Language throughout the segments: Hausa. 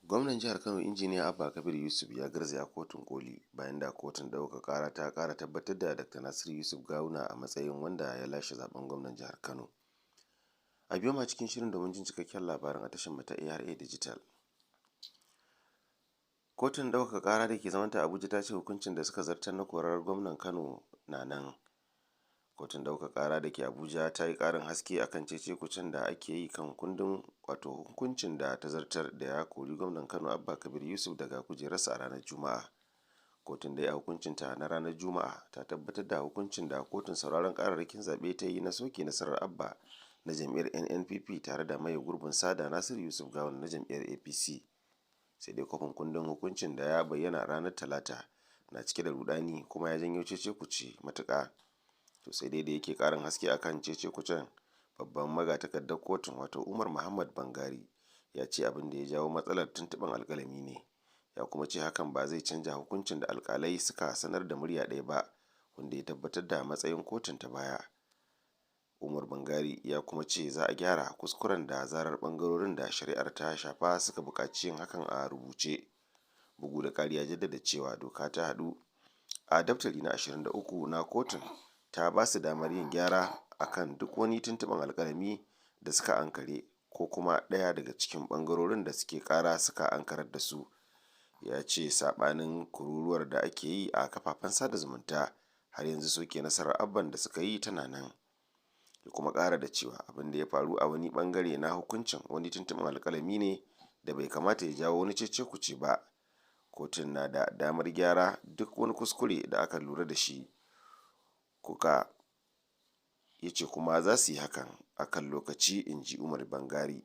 Gwamnan jihar Kano, Injiniya Abba Kabir Yusuf, ya garzaya kotun koli bayan da kotun ɗaukaka ƙara ta ƙara tabbatar da Dr. Nasiru Yusuf Gawuna a matsayin wanda ya lashe zaben gwamnan jihar Kano. A biyo ma cikin shirin domin jin cikakken labarin a tashar mu ta ARA Digital. Kotun ɗaukaka ƙara da ke zamanta Abuja ta ce hukuncin da suka zartar na korar gwamnan Kano na nan. Kotun ɗaukaka ƙara da ke Abuja ta yi ƙarin haske akan cece-kucen da ake yi kan kundin, wato hukuncin da ta zartar da ya kori gwamnan Kano Abba Kabir Yusuf daga kujerarsa a ranar Juma'a. Kotun dai a hukuncinta na ranar Juma'a ta tabbatar da hukuncin da kotun sauraron kararrakin zaɓe ta yi na soke nasarar Abba na jam'iyyar NNPP tare da maye gurbin sada Nasiru Yusuf Gawuna na jam'iyyar APC. Sai dai kwafin kundin hukuncin da ya bayyana ranar Talata na cike da rudani kuma ya janyo cece-kuce matuƙa. To sai dai da yake karin haske akan cece-kucen, babban magatakardar kotun, wato Umar Muhammad Bangari, ya ce abin da ya jawo matsalar tuntuɓen alkalami ne. Ya kuma ce hakan ba zai canja hukuncin da alkalai suka sanar da murya ɗaya ba, wanda ya tabbatar da matsayin kotun ta baya. Umar Bangari ya kuma ce za a gyara kuskuren da zarar bangarorin da shari'ar ta shafa suka buƙaci yin hakan a rubuce. Bugu da ƙari, ya jaddada cewa doka ta haɗu a daftari na 23 na kotun ta ba su damar yin gyara akan duk wani tuntuɓen alƙalami da suka ankare ko kuma ɗaya daga cikin ɓangarorin da suke ƙara suka ankarar da su. Ya ce saɓanin kururuwar da ake yi a kafafen sada zumunta, har yanzu soke nasarar Abban da suka yi tana nan. Ya kuma ƙara da cewa abin da ya faru a wani ɓangare na hukuncin wani tuntuɓen alƙalami ne da bai kamata ya jawo wani cece-kuce ba. Kotun na da damar gyara duk wani kuskure da aka lura da shi kuka ya ce, kuma za su yi hakan a kan lokaci, in ji Umar Bangari.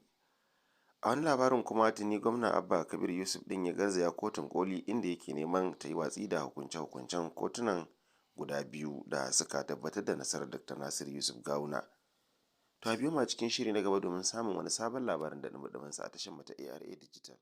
A wani labarin kuma, tuni gwamna Abba Kabir Yusuf din ya garzaya kotun koli, inda yake neman ta yi watsi da hukunce-hukuncen kotunan guda biyu da suka tabbatar da nasarar Dr. Nasir Yusuf Gawuna. To a biyo ma cikin shiri na gaba domin samun wani sabon labarin da dumi sa a tashar mu ta ARA Digital.